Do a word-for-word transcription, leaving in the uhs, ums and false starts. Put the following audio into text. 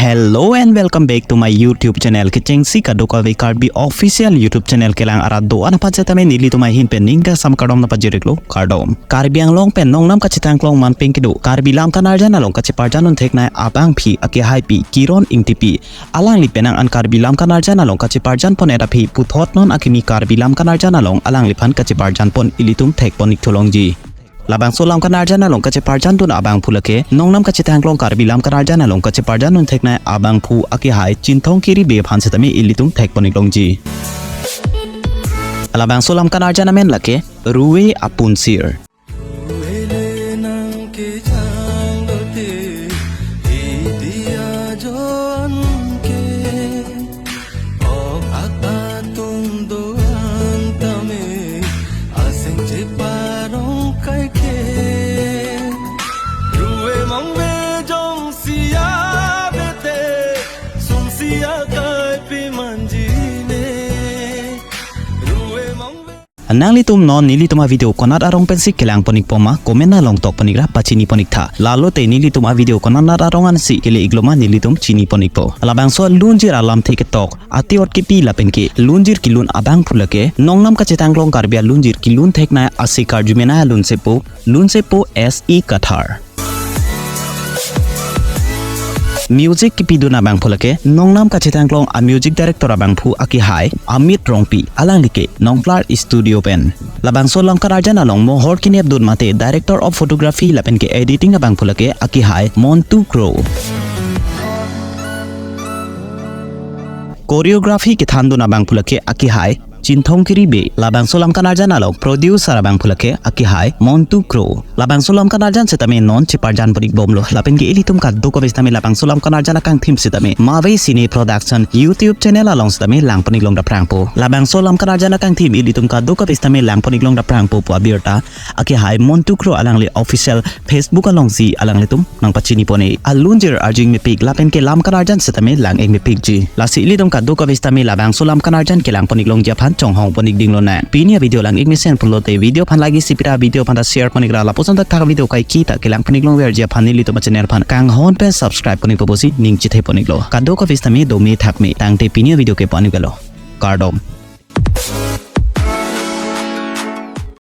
Hello and welcome back to my YouTube channel. Kechengsi kadokave Karbi official YouTube channel kelang arat do-an aphan setame nelitum ahin pen ning kangsam kardom nangpajir-iklo, kardom. Karbi Anglong pen nongnam kachethangklong manpeng kedo Karbi Lam Kanarjan along kacheparjan un theknei abangpi akehaipi Kiron Ingtipi, alangli penang an Karbi Lam Kanarjan along kacheparjan pon-et aphi puthot non akimi Karbi Lam Kanarjan along alangliphan kacheparjan pon ilitum thekpon-ik thu longji. Labangso Lam Kanarjan along kacheparjan dun abangphu lake nongnam kachethangklong Karbi Lam Kanarjan along kacheparjan un theknei abangphu akehai Chinthong Kiri Bey aphan setame ilitum thekpon-ik longji. Labangso Lam Kanarjan amen lake Ruve Apunsir. Ruve le nang kejang dote, idia jo-an ke. Ok ak atum do-an tame, aseng cheparong kaike. Ruve mongve jongsi avete, sungsi akai pi manjine. Ruve mongve Nanglitum non nelitum avideo konat arong pensi kelangpon-ikpo ma, comment along tokpon-ik ra pachiniponik tha. Lalote nelitum avideo konat nat arong ansi kele-iklo ma nelitum chinipon-ikpo. Labangso alunjir alamthe ketok, ate-ot kepi lapen ke lunjir kelun abangphu lake nongnam kachethangklong Karbi alunjir kelun theknei ase karjumenei alunsepo, lunsepo S E Kathar. Music kepidun abangphu lake nongnam kachethangklong a music director abangphu akehai Amit Rongpi, alangli ke Nongklar Studio pen. Labangso Lam Kanarjan along mohor kenep dun mate director of photography lapen ke editing abangphu lake akehai Montu Kro. Choreography kethandun abangphu lake akehai Chinthong Kiri Bey. Labangso Lam Kanarjan along producer abangphu lake akehai Montu Kro. Labangso Lam Kanarjan setame non cheparjanpon-ikbomlo. Lapen ke ilitum kadokave setame labangso Lam Kanarjan akangthim setame Mave Cine Production YouTube channel along setame langpon-ik long daphrangpo. Labangso Lam Kanarjan akangthim ilitum kadokave setame langpon-ik long daphrangpo pu abirta akehai Montu Kro alangli official Facebook alongsi alanglitum nangpachinipon-e. Alunjir arju-ik mepik lapen ke Lam Kanarjan setame lang-ik mepikji. Lasi ilitum kadokave setame labangso Lam Kanarjan kelangpon-ik longji aphan chonghongpon-ik dinglonang. Pini avideo lang-ik mesen pulote video aphan like isi pira, video aphan ta share pon-ik ra lapuson thakthak video kaike ta kelangpon-ik longverji aphan nelitum achannel aphan kanghon pen subscribe pon-ikpo pusi ning chethepon-iklo. Kadokave setame dome thakme, tangte pini avideo ke pon-iklo. Kardom.